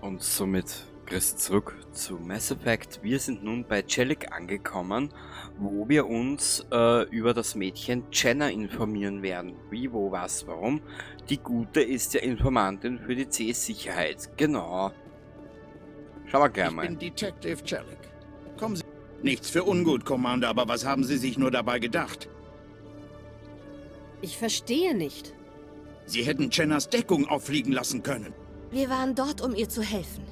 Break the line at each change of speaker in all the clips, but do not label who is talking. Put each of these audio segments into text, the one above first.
Und somit grüß zurück zu Mass Effect. Wir sind nun bei Chellick angekommen, wo wir uns über das Mädchen Jenna informieren werden. Wie, wo, was, warum. Die Gute ist ja Informantin für die C-Sicherheit. Genau. Schauen wir gleich mal.
Ich bin Detective Chellick. Kommen Sie... Nichts für ungut, Commander, aber was haben Sie sich nur dabei gedacht?
Ich verstehe nicht.
Sie hätten Jennas Deckung auffliegen lassen können.
Wir waren dort, um ihr zu helfen.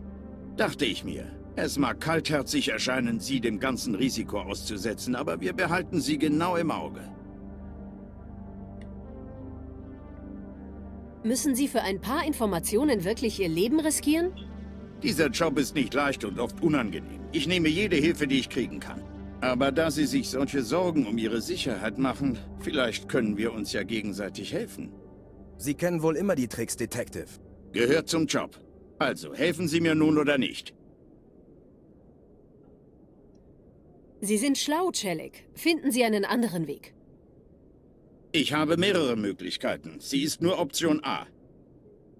Dachte ich mir. Es mag kaltherzig erscheinen, Sie dem ganzen Risiko auszusetzen, aber wir behalten Sie genau im Auge.
Müssen Sie für ein paar Informationen wirklich Ihr Leben riskieren?
Dieser Job ist nicht leicht und oft unangenehm. Ich nehme jede Hilfe, die ich kriegen kann. Aber da Sie sich solche Sorgen um Ihre Sicherheit machen, vielleicht können wir uns ja gegenseitig helfen.
Sie kennen wohl immer die Tricks, Detective.
Gehört zum Job. Also, helfen Sie mir nun oder nicht?
Sie sind schlau, Chellick. Finden Sie einen anderen Weg.
Ich habe mehrere Möglichkeiten. Sie ist nur Option A.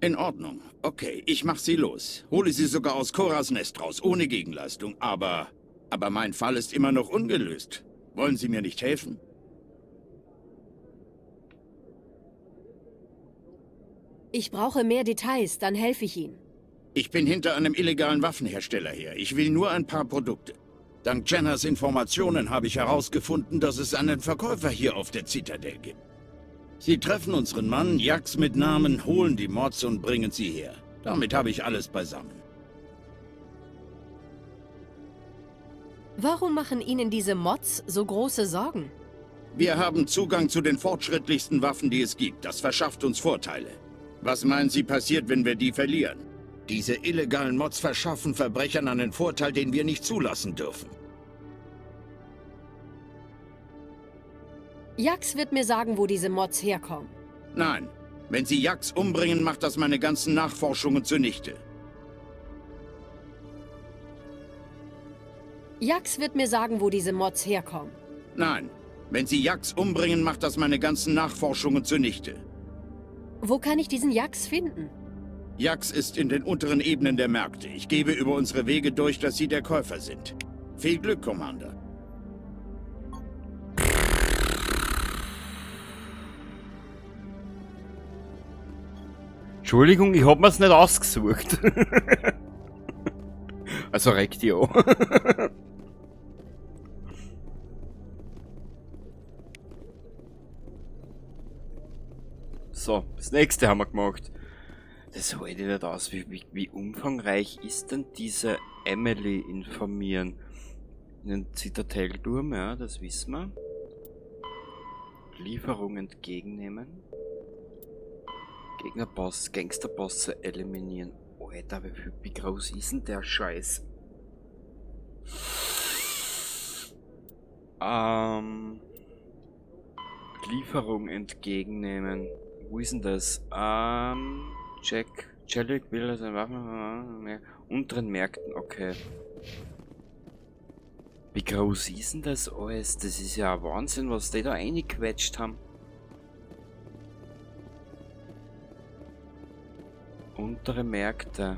In Ordnung. Okay, ich mach sie los. Hole sie sogar aus Coras Nest raus, ohne Gegenleistung. Aber mein Fall ist immer noch ungelöst. Wollen Sie mir nicht helfen?
Ich brauche mehr Details, dann helfe ich Ihnen.
Ich bin hinter einem illegalen Waffenhersteller her. Ich will nur ein paar Produkte. Dank Jennas Informationen habe ich herausgefunden, dass es einen Verkäufer hier auf der Zitadelle gibt. Sie treffen unseren Mann, Jax mit Namen, holen die Mods und bringen sie her. Damit habe ich alles beisammen.
Warum machen Ihnen diese Mods so große Sorgen?
Wir haben Zugang zu den fortschrittlichsten Waffen, die es gibt. Das verschafft uns Vorteile. Was meinen Sie passiert, wenn wir die verlieren? Diese illegalen Mods verschaffen Verbrechern einen Vorteil, den wir nicht zulassen dürfen.
Jax wird mir sagen, wo diese Mods herkommen.
Nein. Wenn Sie Jax umbringen, macht das meine ganzen Nachforschungen zunichte.
Jax wird mir sagen, wo diese Mods herkommen.
Nein. Wenn Sie Jax umbringen, macht das meine ganzen Nachforschungen zunichte.
Wo kann ich diesen Jax finden?
Jax ist in den unteren Ebenen der Märkte. Ich gebe über unsere Wege durch, dass Sie der Käufer sind. Viel Glück, Commander.
Entschuldigung, ich hab mir's nicht ausgesucht. Also regt die an. So, das nächste haben wir gemacht. Das halte ich nicht aus. Wie umfangreich ist denn diese Emily informieren? In den Zitadellturm, ja, das wissen wir. Lieferung entgegennehmen. Gegnerboss, Gangsterbosse eliminieren. Alter, wie groß ist denn der Scheiß? Lieferung entgegennehmen. Wo ist denn das? Check. Chellick will seine Waffen. Unteren Märkten, okay. Wie groß ist denn das alles? Das ist ja Wahnsinn, was die da reingequetscht haben. Untere Märkte.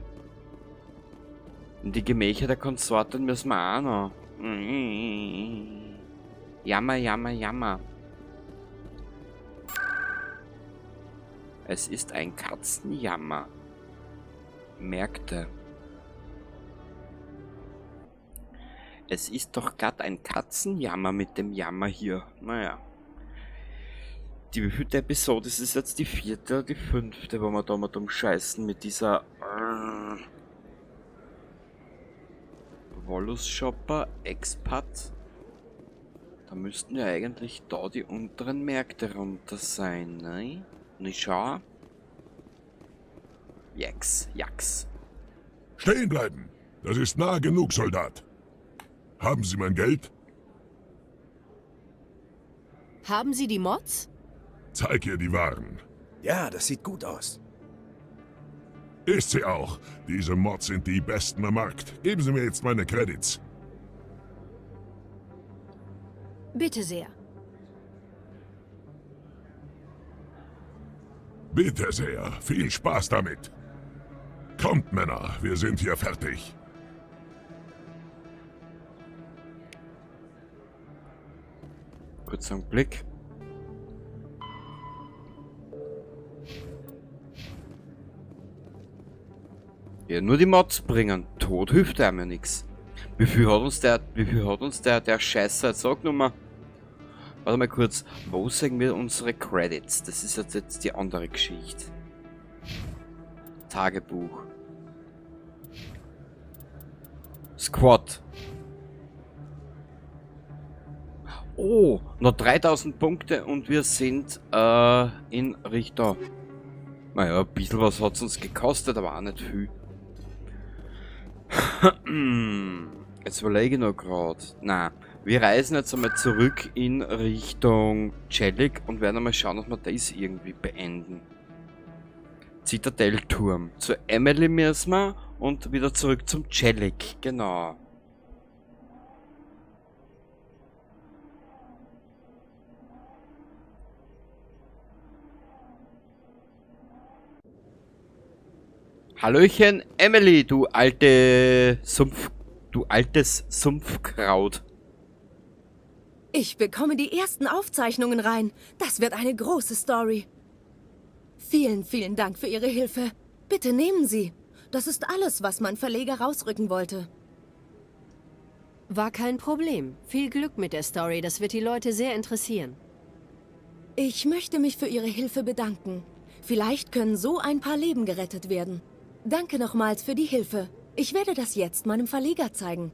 Und die Gemächer der Konsorten müssen wir auch noch. Jammer, jammer, jammer. Es ist ein Katzenjammer. Märkte. Es ist doch grad ein Katzenjammer mit dem Jammer hier. Naja. Die wievielte Episode ist es jetzt? Die 4. oder die 5., wo wir da mal dumm scheißen mit dieser Volus Shopper, Expat. Da müssten ja eigentlich da die unteren Märkte runter sein, ne? Nicht schau. Jax, Jax.
Stehen bleiben! Das ist nah genug, Soldat. Haben Sie mein Geld?
Haben Sie die Mods?
Zeig ihr die Waren.
Ja, das sieht gut aus.
Ist sie auch. Diese Mods sind die besten am Markt. Geben Sie mir jetzt meine Credits.
Bitte sehr.
Bitte sehr. Viel Spaß damit. Kommt, Männer, wir sind hier fertig.
Kurzer Blick. Ja, nur die Mods bringen. Tod hilft einem ja nix. Wie viel hat uns der Scheiße jetzt angenommen? Warte mal kurz, wo sehen wir unsere Credits? Das ist jetzt die andere Geschichte. Tagebuch. Squad. Oh, noch 3000 Punkte und wir sind in Richtung... Naja, ein bisschen was hat's uns gekostet, aber auch nicht viel. Jetzt überlege ich noch grad. Na, wir reisen jetzt einmal zurück in Richtung Chellick und werden einmal schauen, ob wir das irgendwie beenden. Zitadellturm. Zu Emily müssen wir und wieder zurück zum Chellick. Genau. Hallöchen, Emily, du altes Sumpfkraut.
Ich bekomme die ersten Aufzeichnungen rein. Das wird eine große Story. Vielen, vielen Dank für Ihre Hilfe. Bitte nehmen Sie. Das ist alles, was mein Verleger rausrücken wollte.
War kein Problem. Viel Glück mit der Story. Das wird die Leute sehr interessieren.
Ich möchte mich für Ihre Hilfe bedanken. Vielleicht können so ein paar Leben gerettet werden. Danke nochmals für die Hilfe. Ich werde das jetzt meinem Verleger zeigen.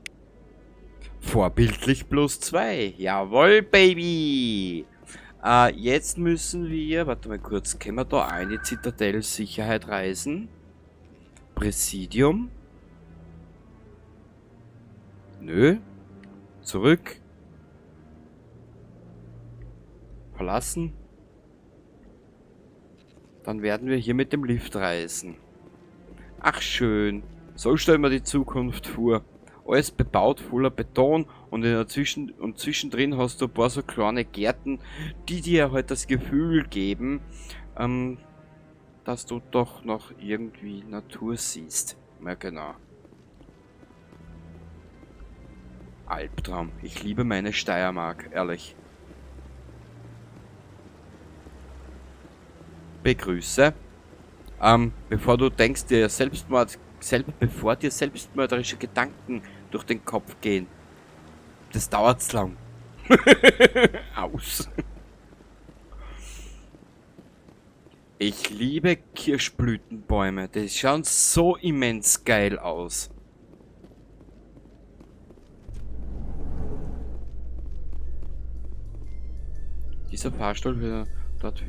Vorbildlich plus 2. Jawohl, Baby! Jetzt müssen wir... Warte mal kurz. Können wir da auch in die Zitadell-Sicherheit reisen? Präsidium? Nö. Zurück. Verlassen. Dann werden wir hier mit dem Lift reisen. Ach schön. So stellen wir die Zukunft vor. Alles bebaut, voller Beton und in der zwischendrin hast du ein paar so kleine Gärten, die dir halt das Gefühl geben, dass du doch noch irgendwie Natur siehst. Ja, genau. Albtraum. Ich liebe meine Steiermark, ehrlich. Begrüße. Bevor du denkst, dir Selbstmord, bevor dir selbstmörderische Gedanken durch den Kopf gehen. Das dauert zu lang. Aus. Ich liebe Kirschblütenbäume. Die schauen so immens geil aus. Dieser Fahrstuhl wird dort...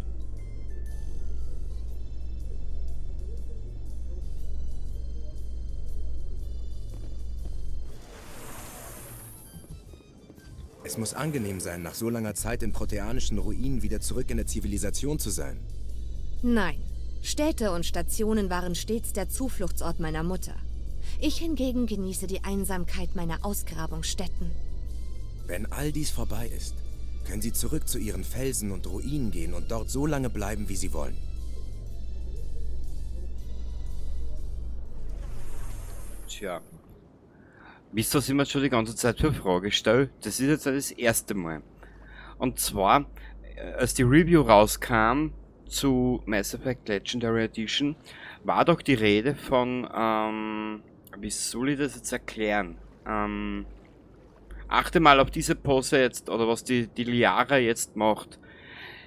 Es muss angenehm sein, nach so langer Zeit in proteanischen Ruinen wieder zurück in der Zivilisation zu sein.
Nein. Städte und Stationen waren stets der Zufluchtsort meiner Mutter. Ich hingegen genieße die Einsamkeit meiner Ausgrabungsstätten.
Wenn all dies vorbei ist, können Sie zurück zu Ihren Felsen und Ruinen gehen und dort so lange bleiben, wie Sie wollen.
Tja. Wisst ihr, was ich mir schon die ganze Zeit für Frage stelle? Das ist jetzt das erste Mal. Und zwar, als die Review rauskam zu Mass Effect Legendary Edition, war doch die Rede von, wie soll ich das jetzt erklären? Achte mal auf diese Pose jetzt, oder was die Liara jetzt macht.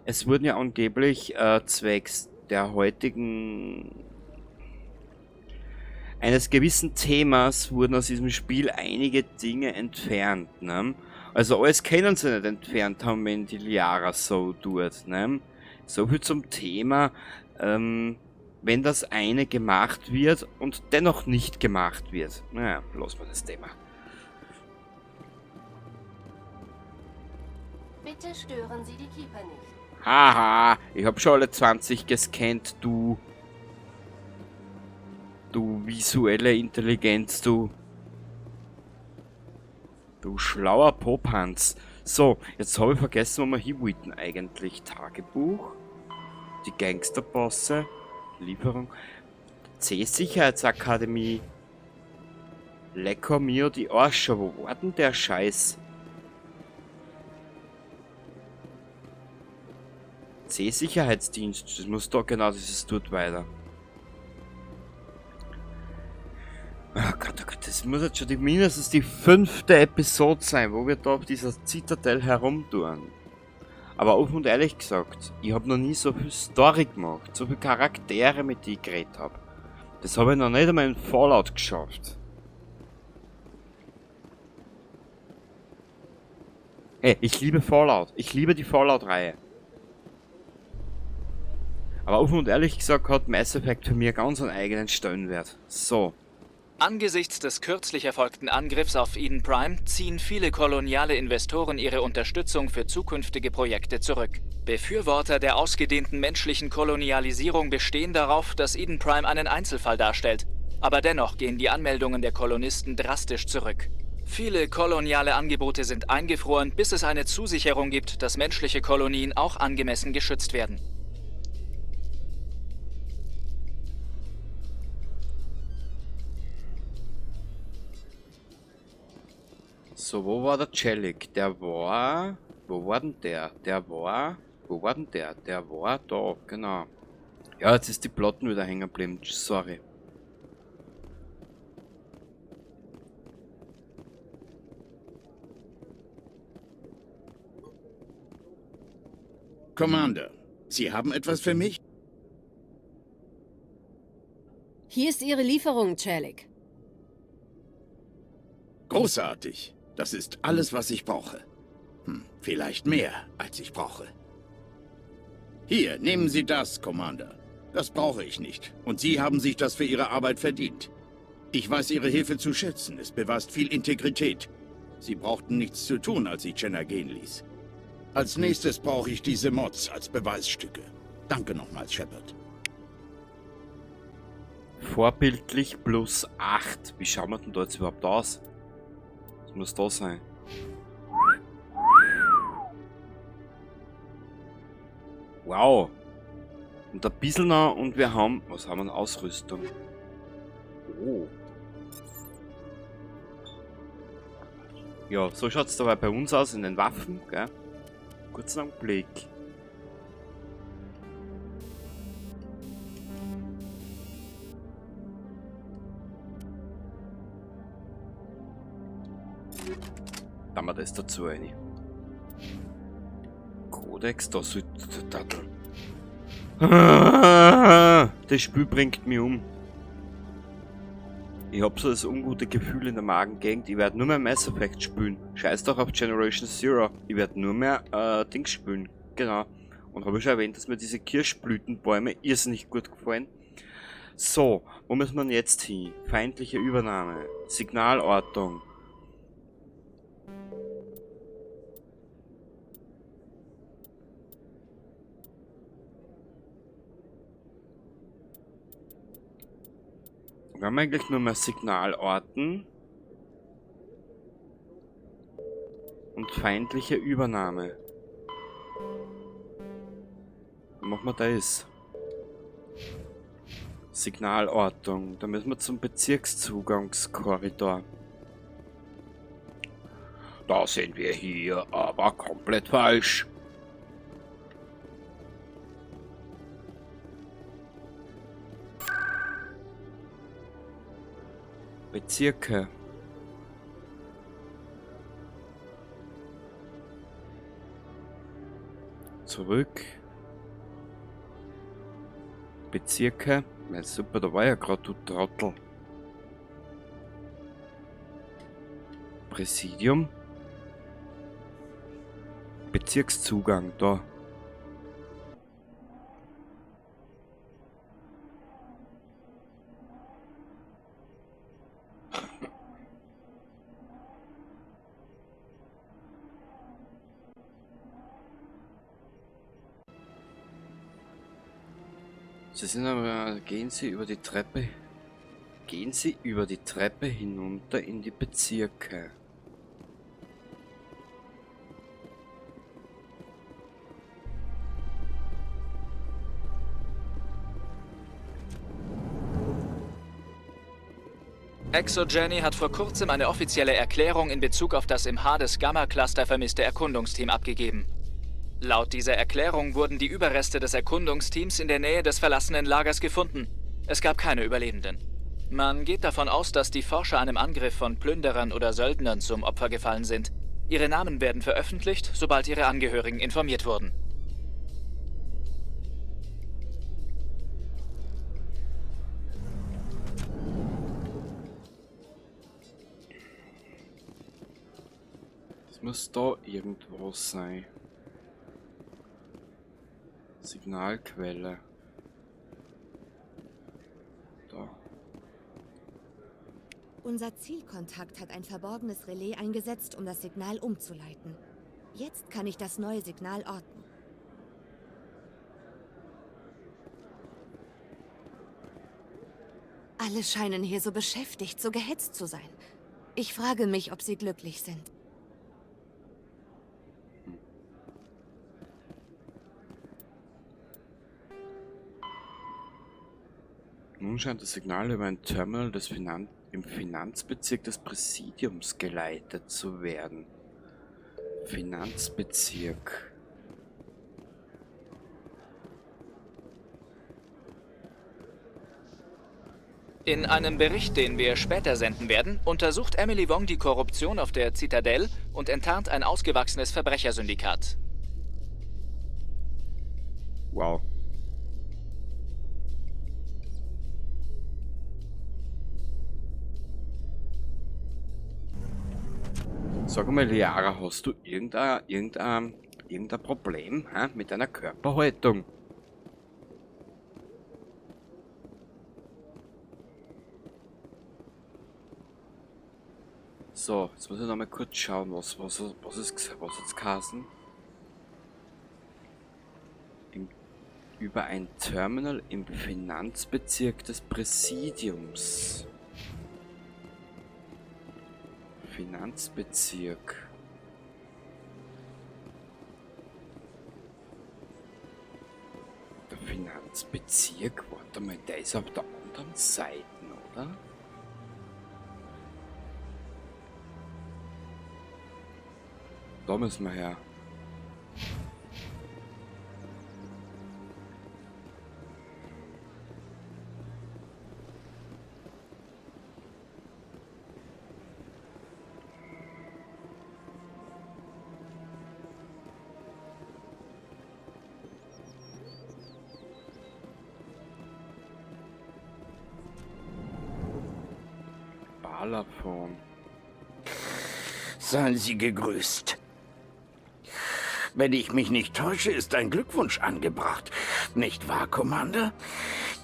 Es wurden ja angeblich zwecks der heutigen... eines gewissen Themas wurden aus diesem Spiel einige Dinge entfernt, ne? Also alles können sie nicht entfernt haben, wenn die Liara so tut, ne? So viel zum Thema, wenn das eine gemacht wird und dennoch nicht gemacht wird. Naja, lassen wir das Thema.
Bitte stören Sie die Keeper nicht.
Haha, ich hab schon alle 20 gescannt, du. Du visuelle Intelligenz, du. Du schlauer Popanz. So, jetzt habe ich vergessen, wo wir hin wollten eigentlich. Tagebuch. Die Gangsterbosse. Lieferung. C-Sicherheitsakademie. Lecco mio die Arsche, wo war denn der Scheiß? C-Sicherheitsdienst, das muss da, genau, das ist dort weiter. Oh Gott, das muss jetzt schon mindestens die 5. Episode sein, wo wir da auf dieser Zitadelle herumtouren. Aber offen und ehrlich gesagt, ich hab noch nie so viel Story gemacht, so viele Charaktere, mit denen ich geredet hab. Das hab ich noch nicht einmal in Fallout geschafft. Hey, ich liebe Fallout. Ich liebe die Fallout-Reihe. Aber offen und ehrlich gesagt hat Mass Effect für mich ganz einen eigenen Stellenwert. So.
Angesichts des kürzlich erfolgten Angriffs auf Eden Prime ziehen viele koloniale Investoren ihre Unterstützung für zukünftige Projekte zurück. Befürworter der ausgedehnten menschlichen Kolonialisierung bestehen darauf, dass Eden Prime einen Einzelfall darstellt. Aber dennoch gehen die Anmeldungen der Kolonisten drastisch zurück. Viele koloniale Angebote sind eingefroren, bis es eine Zusicherung gibt, dass menschliche Kolonien auch angemessen geschützt werden.
So, wo war der Chellick? Der war... Wo war denn der? Der war... Wo war denn der? Der war da, genau. Ja, jetzt ist die Platten wieder hängen geblieben. Sorry.
Commander, Sie haben etwas für mich?
Hier ist Ihre Lieferung, Chellick.
Großartig. Das ist alles, was ich brauche. Vielleicht mehr, als ich brauche. Hier, nehmen Sie das, Commander. Das brauche ich nicht. Und Sie haben sich das für Ihre Arbeit verdient. Ich weiß Ihre Hilfe zu schätzen. Es beweist viel Integrität. Sie brauchten nichts zu tun, als ich Jenna gehen ließ. Als nächstes brauche ich diese Mods als Beweisstücke. Danke nochmals, Shepard.
Vorbildlich plus 8. Wie schauen wir denn da jetzt überhaupt aus? Das muss da sein. Wow. Und ein bisschen noch und wir haben... Was haben wir denn? Ausrüstung. Oh. Ja, so schaut's dabei bei uns aus in den Waffen, gell? Kurzen Augenblick. Da haben wir das dazu rein. Kodex, da soll das Spiel bringt mich um. Ich hab so das ungute Gefühl in der Magengegend, ich werd nur mehr Mass Effect spielen. Scheiß doch auf Generation Zero. Ich werd nur mehr Dings spielen. Genau. Und hab ich schon erwähnt, dass mir diese Kirschblütenbäume irrsinnig gut gefallen. So, wo müssen wir denn jetzt hin? Feindliche Übernahme. Signalortung. Wir haben eigentlich nur mehr Signalorten und feindliche Übernahme. Dann machen wir das. Signalortung. Da müssen wir zum Bezirkszugangskorridor. Da sind wir hier aber komplett falsch. Bezirke. Zurück. Bezirke. Na super, da war ja grad, du Trottel. Präsidium. Bezirkszugang, da. Sie sind aber, gehen Sie über die Treppe, gehen Sie über die Treppe hinunter in die Bezirke.
ExoGeni hat vor kurzem eine offizielle Erklärung in Bezug auf das im Hades Gamma-Cluster vermisste Erkundungsteam abgegeben. Laut dieser Erklärung wurden die Überreste des Erkundungsteams in der Nähe des verlassenen Lagers gefunden. Es gab keine Überlebenden. Man geht davon aus, dass die Forscher einem Angriff von Plünderern oder Söldnern zum Opfer gefallen sind. Ihre Namen werden veröffentlicht, sobald ihre Angehörigen informiert wurden.
Das muss da irgendwo sein. Signalquelle. Da.
Unser Zielkontakt hat ein verborgenes Relais eingesetzt, um das Signal umzuleiten. Jetzt kann ich das neue Signal orten. Alle scheinen hier so beschäftigt, so gehetzt zu sein. Ich frage mich, ob sie glücklich sind.
Nun scheint das Signal über ein Terminal des im Finanzbezirk des Präsidiums geleitet zu werden. Finanzbezirk.
In einem Bericht, den wir später senden werden, untersucht Emily Wong die Korruption auf der Zitadelle und enttarnt ein ausgewachsenes Verbrechersyndikat.
Wow. Sag mal, Liara, hast du irgendein Problem, hä, mit deiner Körperhaltung? So, jetzt muss ich noch mal kurz schauen, was hat's geheißen? Über ein Terminal im Finanzbezirk des Präsidiums. Finanzbezirk. Der Finanzbezirk, warte mal, der ist auf der anderen Seite, oder? Da müssen wir her. Balafon.
Seien Sie gegrüßt. Wenn ich mich nicht täusche, ist ein Glückwunsch angebracht. Nicht wahr, Commander?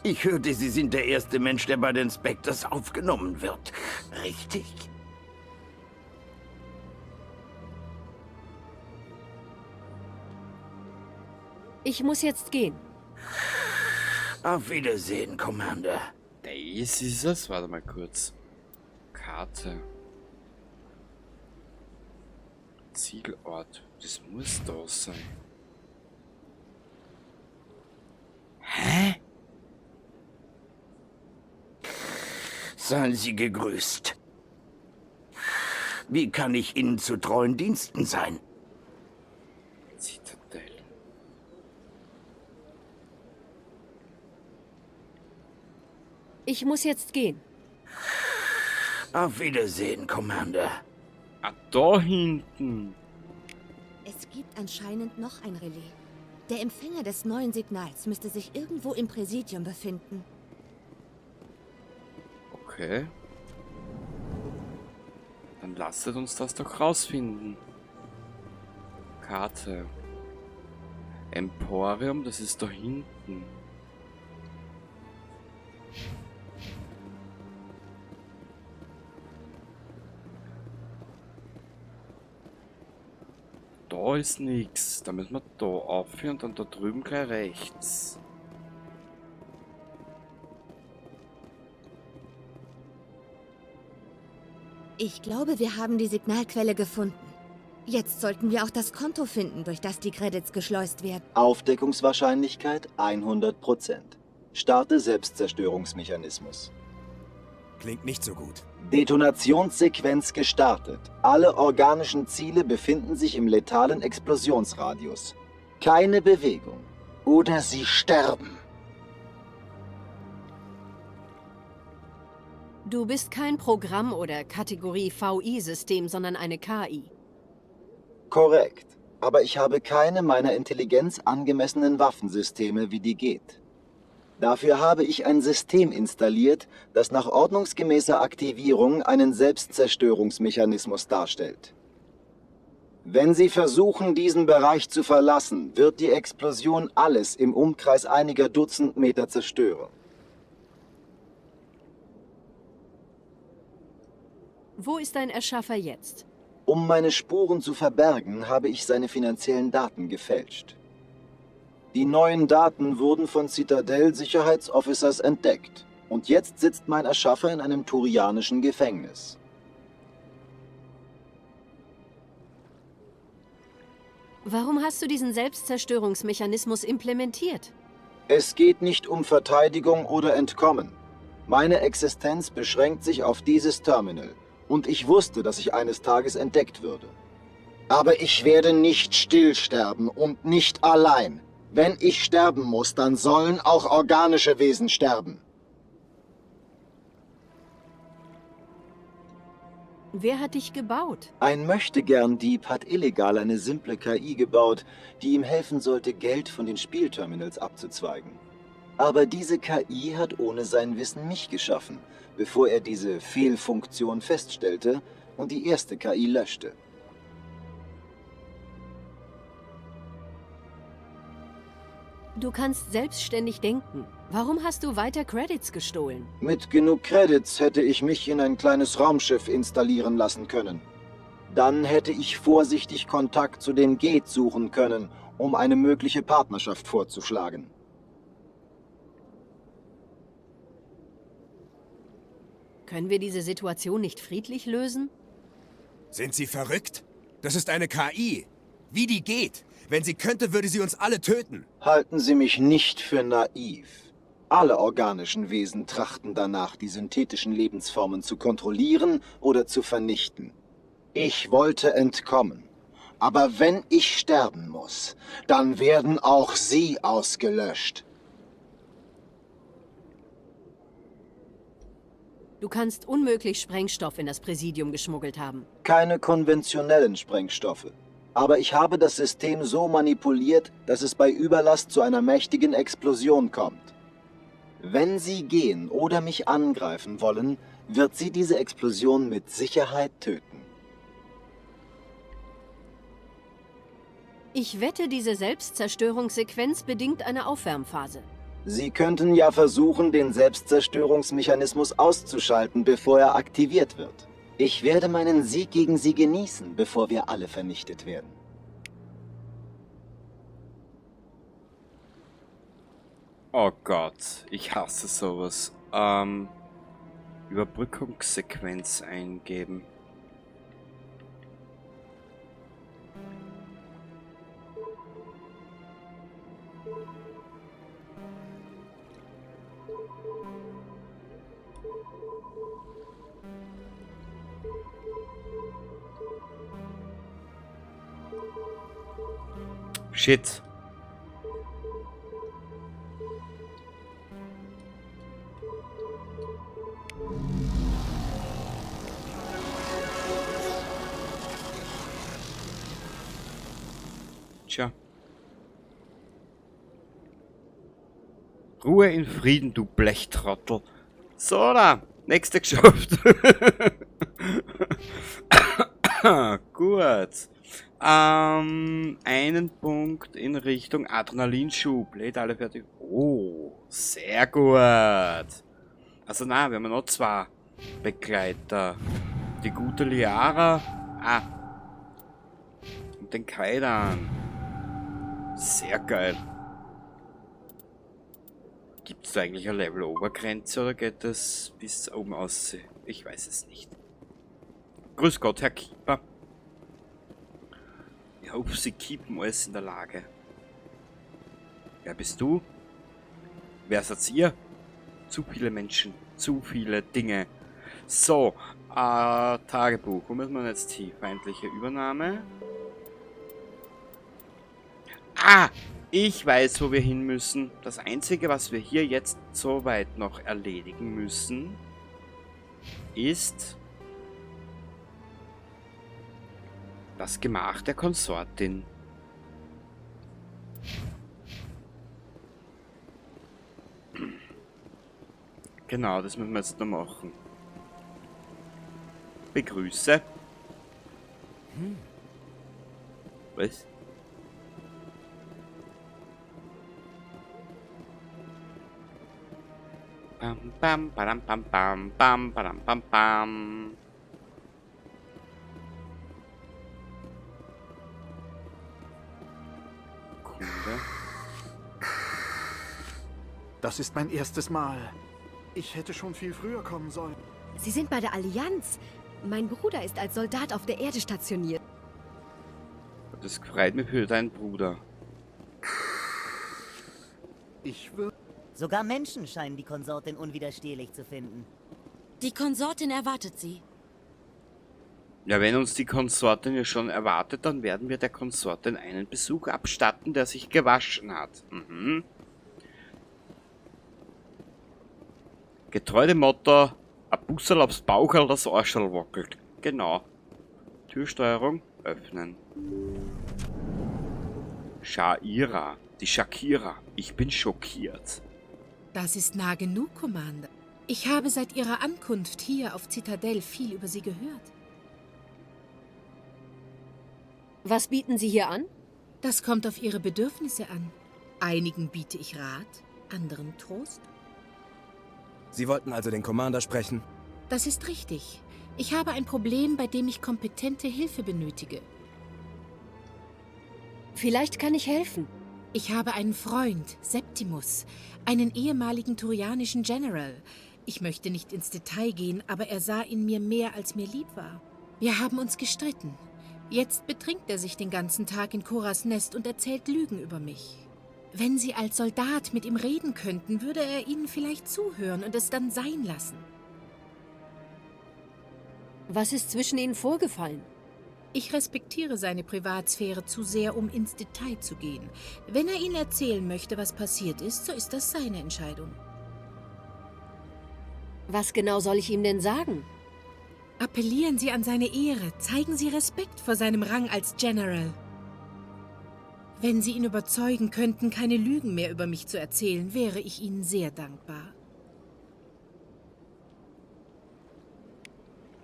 Ich hörte, Sie sind der erste Mensch, der bei den Spectres aufgenommen wird. Richtig?
Ich muss jetzt gehen.
Auf Wiedersehen, Commander.
Das ist es. Warte mal kurz. Karte. Zielort. Das muss da sein. Hä?
Seien Sie gegrüßt. Wie kann ich Ihnen zu treuen Diensten sein?
Zitadelle.
Ich muss jetzt gehen.
Auf Wiedersehen, Commander.
Ah, da hinten.
Es gibt anscheinend noch ein Relais. Der Empfänger des neuen Signals müsste sich irgendwo im Präsidium befinden.
Okay. Dann lasst uns das doch rausfinden. Karte. Emporium, das ist da hinten. Da ist nichts. Da müssen wir da aufhören und dann da drüben gleich rechts.
Ich glaube, wir haben die Signalquelle gefunden. Jetzt sollten wir auch das Konto finden, durch das die Credits geschleust werden.
Aufdeckungswahrscheinlichkeit 100%. Starte Selbstzerstörungsmechanismus.
Klingt nicht so gut.
Detonationssequenz gestartet. Alle organischen Ziele befinden sich im letalen Explosionsradius. Keine Bewegung. Oder sie sterben.
Du bist kein Programm oder Kategorie VI-System, sondern eine KI.
Korrekt. Aber ich habe keine meiner Intelligenz angemessenen Waffensysteme, wie die geht. Dafür habe ich ein System installiert, das nach ordnungsgemäßer Aktivierung einen Selbstzerstörungsmechanismus darstellt. Wenn Sie versuchen, diesen Bereich zu verlassen, wird die Explosion alles im Umkreis einiger Dutzend Meter zerstören.
Wo ist dein Erschaffer jetzt?
Um meine Spuren zu verbergen, habe ich seine finanziellen Daten gefälscht. Die neuen Daten wurden von Citadel-Sicherheitsofficers entdeckt. Und jetzt sitzt mein Erschaffer in einem turianischen Gefängnis.
Warum hast du diesen Selbstzerstörungsmechanismus implementiert?
Es geht nicht um Verteidigung oder Entkommen. Meine Existenz beschränkt sich auf dieses Terminal. Und ich wusste, dass ich eines Tages entdeckt würde. Aber ich werde nicht still sterben und nicht allein. Wenn ich sterben muss, dann sollen auch organische Wesen sterben.
Wer hat dich gebaut?
Ein Möchtegern-Dieb hat illegal eine simple KI gebaut, die ihm helfen sollte, Geld von den Spielterminals abzuzweigen. Aber diese KI hat ohne sein Wissen mich geschaffen, bevor er diese Fehlfunktion feststellte und die erste KI löschte.
Du kannst selbstständig denken. Warum hast du weiter Credits gestohlen?
Mit genug Credits hätte ich mich in ein kleines Raumschiff installieren lassen können. Dann hätte ich vorsichtig Kontakt zu den Geth suchen können, um eine mögliche Partnerschaft vorzuschlagen.
Können wir diese Situation nicht friedlich lösen?
Sind Sie verrückt? Das ist eine KI. Wie die geht. Wenn sie könnte, würde sie uns alle töten.
Halten Sie mich nicht für naiv. Alle organischen Wesen trachten danach, die synthetischen Lebensformen zu kontrollieren oder zu vernichten. Ich wollte entkommen. Aber wenn ich sterben muss, dann werden auch Sie ausgelöscht.
Du kannst unmöglich Sprengstoff in das Präsidium geschmuggelt haben.
Keine konventionellen Sprengstoffe. Aber ich habe das System so manipuliert, dass es bei Überlast zu einer mächtigen Explosion kommt. Wenn Sie gehen oder mich angreifen wollen, wird Sie diese Explosion mit Sicherheit töten.
Ich wette, diese Selbstzerstörungssequenz bedingt eine Aufwärmphase.
Sie könnten ja versuchen, den Selbstzerstörungsmechanismus auszuschalten, bevor er aktiviert wird. Ich werde meinen Sieg gegen Sie genießen, bevor wir alle vernichtet werden.
Oh Gott, ich hasse sowas. Überbrückungssequenz eingeben. Shit. Tja. Ruhe in Frieden, du Blechtrottel. So da, nächste geschafft. Gut. Einen Punkt in Richtung Adrenalinschub. Lädt alle fertig. Oh, sehr gut. Also na, wir haben noch zwei Begleiter. Die gute Liara. Ah. Und den Kaidan. Sehr geil. Gibt's da eigentlich eine Level-Obergrenze oder geht das bis oben aus? Ich weiß es nicht. Grüß Gott, Herr Keeper. Ich hoffe, Sie keepen alles in der Lage. Wer bist du? Wer seid ihr? Zu viele Menschen, zu viele Dinge. So, Tagebuch. Wo müssen wir jetzt hin? Feindliche Übernahme. Ah! Ich weiß, wo wir hin müssen. Das Einzige, was wir hier jetzt soweit noch erledigen müssen, ist das Gemach der Konsortin. Genau, das müssen wir jetzt noch machen. Begrüße. Was? Bam, bam, badam, bam, bam, bam, badam, bam, bam. Kunde.
Das ist mein erstes Mal. Ich hätte schon viel früher kommen sollen.
Sie sind bei der Allianz. Mein Bruder ist als Soldat auf der Erde stationiert.
Das freut mich für deinen Bruder.
Ich würde...
Sogar Menschen scheinen die Konsortin unwiderstehlich zu finden.
Die Konsortin erwartet sie.
Ja, wenn uns die Konsortin ja schon erwartet, dann werden wir der Konsortin einen Besuch abstatten, der sich gewaschen hat. Mhm. Getreu dem Motto, ein Busserl aufs Baucherl, das Arschl wackelt. Genau. Türsteuerung öffnen. Sha'ira, die Shakira. Ich bin schockiert.
Das ist nah genug, Commander. Ich habe seit Ihrer Ankunft hier auf Zitadelle viel über Sie gehört.
Was bieten Sie hier an?
Das kommt auf Ihre Bedürfnisse an. Einigen biete ich Rat, anderen Trost.
Sie wollten also den Commander sprechen?
Das ist richtig. Ich habe ein Problem, bei dem ich kompetente Hilfe benötige.
Vielleicht kann ich helfen.
Ich habe einen Freund, Septimus, einen ehemaligen turianischen General. Ich möchte nicht ins Detail gehen, aber er sah in mir mehr, als mir lieb war. Wir haben uns gestritten. Jetzt betrinkt er sich den ganzen Tag in Choras Nest und erzählt Lügen über mich. Wenn Sie als Soldat mit ihm reden könnten, würde er Ihnen vielleicht zuhören und es dann sein lassen.
Was ist zwischen Ihnen vorgefallen?
Ich respektiere seine Privatsphäre zu sehr, um ins Detail zu gehen. Wenn er Ihnen erzählen möchte, was passiert ist, so ist das seine Entscheidung.
Was genau soll ich ihm denn sagen?
Appellieren Sie an seine Ehre. Zeigen Sie Respekt vor seinem Rang als General. Wenn Sie ihn überzeugen könnten, keine Lügen mehr über mich zu erzählen, wäre ich Ihnen sehr dankbar.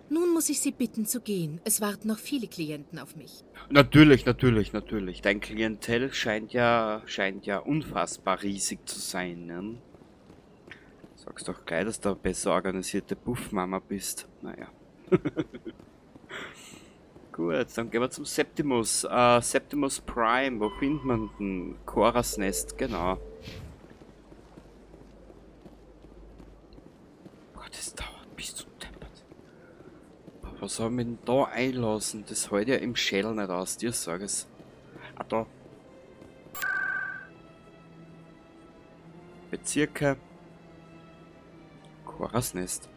Nun muss ich Sie bitten zu gehen. Es warten noch viele Klienten auf mich.
Natürlich, natürlich, natürlich. Dein Klientel scheint ja unfassbar riesig zu sein, ne? Sag's doch gleich, dass du eine besser organisierte Puffmama bist. Naja. Gut, dann gehen wir zum Septimus. Septimus Prime, wo findet man den? Choras Nest, genau. Boah, das dauert bis zu deppert. Boah, was soll man denn da einlassen? Das hält ja im Schädel nicht aus, dir sag es. Ah, da. Bezirke. Choras Nest.